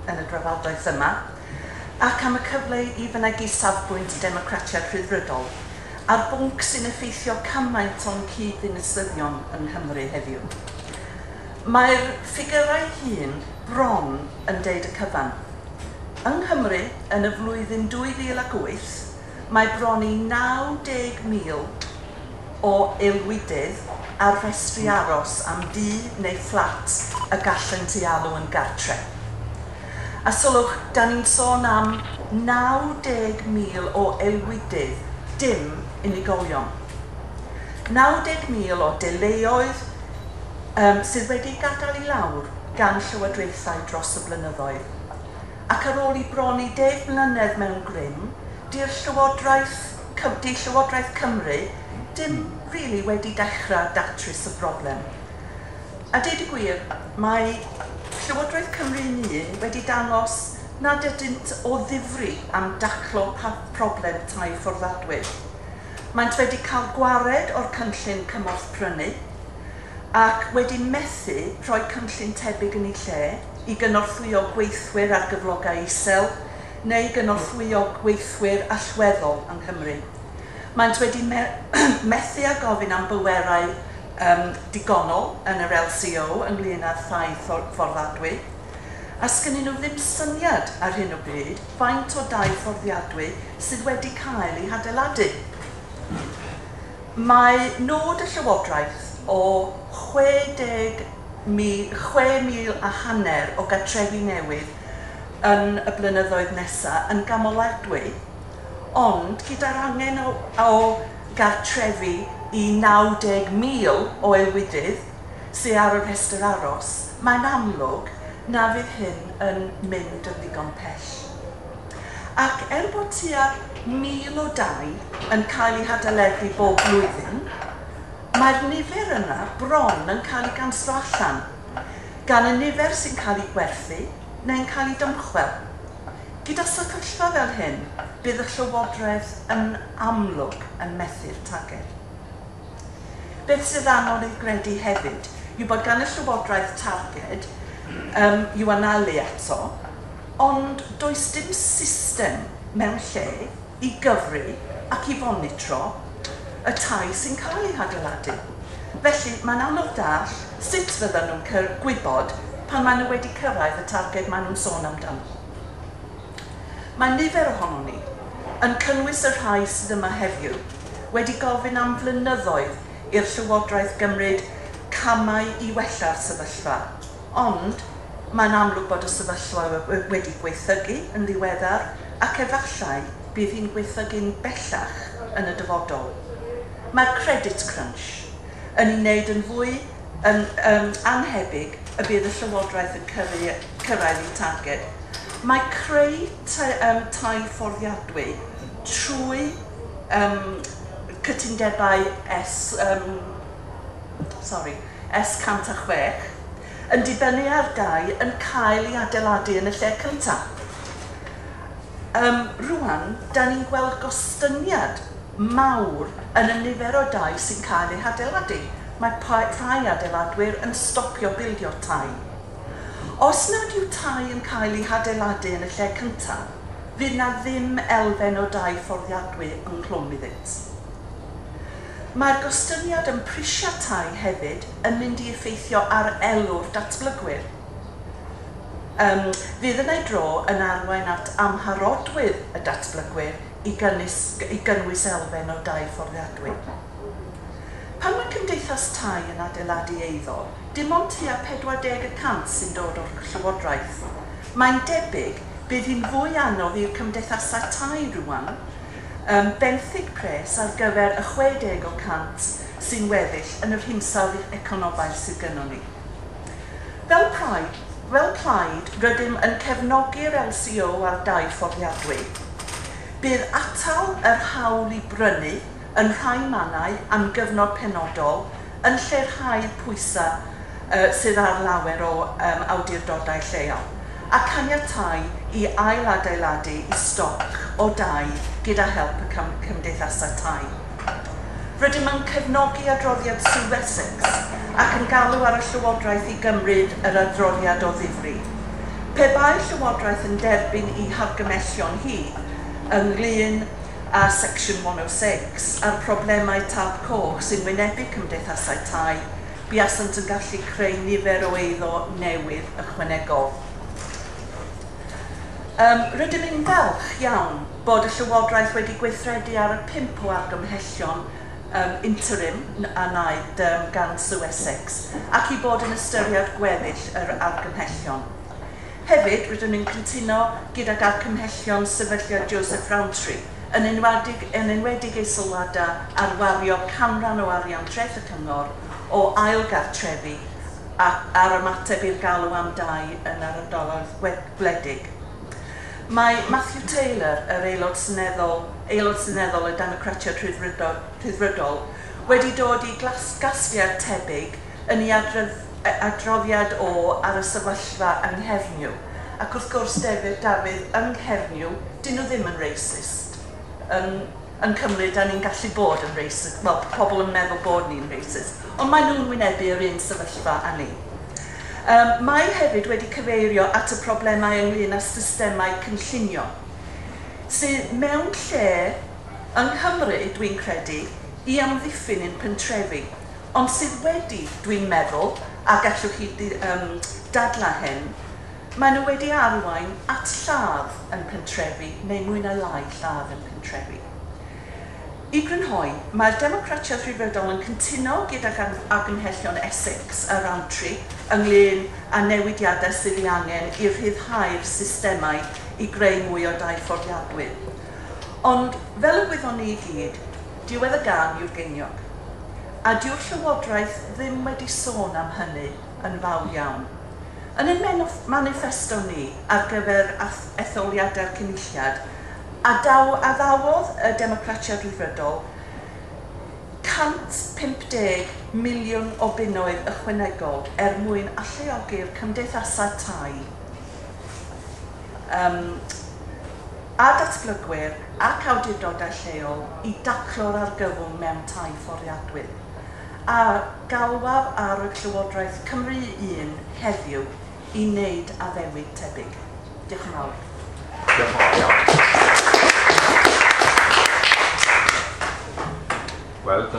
yn y drafodaeth yma, ac am y cyfle i fynegi safbwynt y Democratiaid Rhyddfrydol ar bwnc sy'n effeithio cymaint o'n cyd-ddinasyddion yng Nghymru heddiw. Mae'r ffigyrau hun bron yn deud y cyfan. Yng Nghymru, yn y flwyddyn 2008, mae bron i 90,000 o aelwydydd ar restri aros am dŷ neu fflat y gallent ei alw yn gartre. A sylwch, da ni'n sôn am 90,000 o aelwydydd, dim unigolion. 90,000 o deuluoedd sydd wedi gadael i lawr gan llywodraethau dros y blynyddoedd. Ac ar ôl i bron i 10 mlynedd mewn grym, di Llywodraeth Cymru dim really wedi dechrau datrys y broblem. A deud y gwir, mae Llywodraeth Cymru'n un wedi dangos nad ydynt o ddifri am daclo problem tai fforddadwy. Maent wedi cael gwared o'r cynllun cymorth prynu ac wedi methu rhoi cynllun tebyg yn ei lle i gynorthwyo gweithwyr ar gyflogau isel neu gynorthwyo gweithwyr allweddol yng Nghymru. Maent wedi methu â gofyn am bwerau digonol yn yr LCO ynglyn â thai fforddadwy, a sgynnyn nhw ddim syniad ar hyn o bryd faint o dai fforddiadwy sydd wedi cael eu hadeiladu. Mae nod y Llywodraeth o 6,500 o gartrefi newydd yn y blynyddoedd nesaf yn gamoladwy, ond gyda'r angen o gartrefi i 90,000 o aelwydydd sydd ar y rhestr aros, mae'n amlwg na fydd hyn yn mynd yn ddigon pell. Ac er bod tua 1,000 o dai yn cael eu hadeiladu bob blwyddyn, mae'r nifer yna bron yn cael ei ganslo allan gan y nifer sy'n cael ei gwerthu neu'n cael ei dymchwel. Gyda sefyllfa fel hyn, bydd y Llywodraeth yn amlwg yn methu'r targed. Beth sydd anodd ei gredu hefyd yw bod gan y Llywodraeth targed i'w anallu ato, ond does dim system mewn lle i gyfri ac i fonitro y tai sy'n cael eu hadeiladu. Felly, mae'n anodd deall sut fyddan nhw'n gwybod pan maen nhw wedi cyrraedd y targed maen nhw'n sôn amdano. Mae nifer ohonon ni, yn cynnwys y rhai sydd yma heddiw, wedi gofyn am flynyddoedd i'r Llywodraeth gymryd camau i wella'r sefyllfa, ond mae'n amlwg bod y sefyllfa wedi gwaethygu yn ddiweddar ac efallai bydd hi'n gwaethygu'n bellach yn y dyfodol. Mae'r credit crunch yn ei wneud yn fwy yn annhebyg y bydd y Llywodraeth yn cyrraedd ei targed. Mae creu tai fforddiadwy trwy cytundebau S106 yn dibynnu ar dai yn cael ei adeiladu yn y lle cyntaf. Rwan, da ni'n gweld gostyngiad mawr yn y nifer o dai sy'n cael eu hadeiladu. Mae rhai adeiladwyr yn stopio bildio tai. Os nad yw tai yn cael eu hadeiladu yn y lle cyntaf, fydd na ddim elfen o dai fforddiadwy ynghlwm iddynt. Mae'r gostyngiad yn prisiau tai hefyd yn mynd i effeithio ar elw'r datblygwyr. Fydd yn ei dro yn arwain at amharodrwydd y datblygwyr i gynnwys elfen o dai fforddiadwy. Pan mae cymdeithas tai yn adeiladu eiddo, dim ond tua 40% sy'n dod o'r Llywodraeth. Mae'n debyg bydd hi'n fwy anodd i'r cymdeithasau tai rwan benthyg pres ar gyfer y 60% sy'n weddill yn yr hinsawdd economaidd sydd gynnon ni. Fel plaid, rydym yn cefnogi'r LCO ar dai fforddiadwy. Bydd atal yr hawl i brynu yn rhai mannau am gyfnod penodol yn lleihau'r pwysau sydd ar lawer o awdurdodau lleol, a caniatáu i ailadeiladu i stoc o dai gyda help y cymdeithasau tai. Rydym yn cefnogi adroddiad Sue Wessex ac yn galw ar y Llywodraeth i gymryd yr adroddiad o ddifri. Pe bai'r Llywodraeth yn derbyn ei hargymhellion hi ynglyn â Section 106 a'r problemau tâp coch sy'n wynebu cymdeithasau tai, buasant yn gallu creu nifer o eiddo newydd ychwanegol. Rydym yn falch iawn bod y Llywodraeth wedi gweithredu ar y 5 o argymhellion interim a wnaed gan Sue Essex ac i bod yn ystyried gweddill yr argymhellion. Hefyd, rydym ni'n cytuno gydag argymhellion sefydliad Joseph Rowntree, yn enwedig ei sylwadau ar wario canran o arian treth y cyngor o ail gartrefi ar ymateb i'r galw am dai yn yr ardaloedd gwledig. Mae Matthew Taylor, yr aelod seneddol y Democratiaid Rhyddfrydol, wedi dod i gasgliad tebyg yn ei adroddiad o ar y sefyllfa yng Nghernyw. Ac wrth gwrs, Dafydd, yng Nghernyw, dyn nhw ddim yn racist. Yn Cymru, da ni'n gallu bod yn racist. Wel, pobl yn meddwl bod ni'n racist. Ond maen nhw'n wynebu yr un sefyllfa â ni. Mae hefyd wedi cyfeirio at y problemau ynglyn â systemau cynllunio, sydd mewn lle yng Nghymru, dwi'n credu, i amddiffyn ein pentrefi, ond sydd wedi, dwi'n meddwl, a gallwch chi dadla hyn, maen nhw wedi arwain at lladd yn pentrefi, neu mwy na lai lladd yn pentrefi. I grynhoi, mae'r Democratiaid Rhyddfrydol yn cytuno gydag argymhellion Essex a Rowntree ynglyn â newidiadau sydd ei angen i rhyddhau'r systemau i greu mwy o dai fforddiadwy. Ond, fel y gwyddon ni i gyd, diwedd y gân yw'r geiniog. A dyw'r Llywodraeth ddim wedi sôn am hynny yn fawr iawn. Yn ein manifesto ni ar gyfer etholiadau'r Cynulliad, addawodd y Democratiaid Rhyddfrydol 150 miliwn o bunnoedd ychwanegol er mwyn alluogi'r cymdeithasau tai a datblygwyr ac awdurdodau lleol i daclo'r argyfwng mewn tai fforddiadwy. A galwaf ar y Llywodraeth Cymru Un heddiw i wneud addewid tebyg. Diolch yn fawr. Diolch yn fawr iawn. Wel, dyna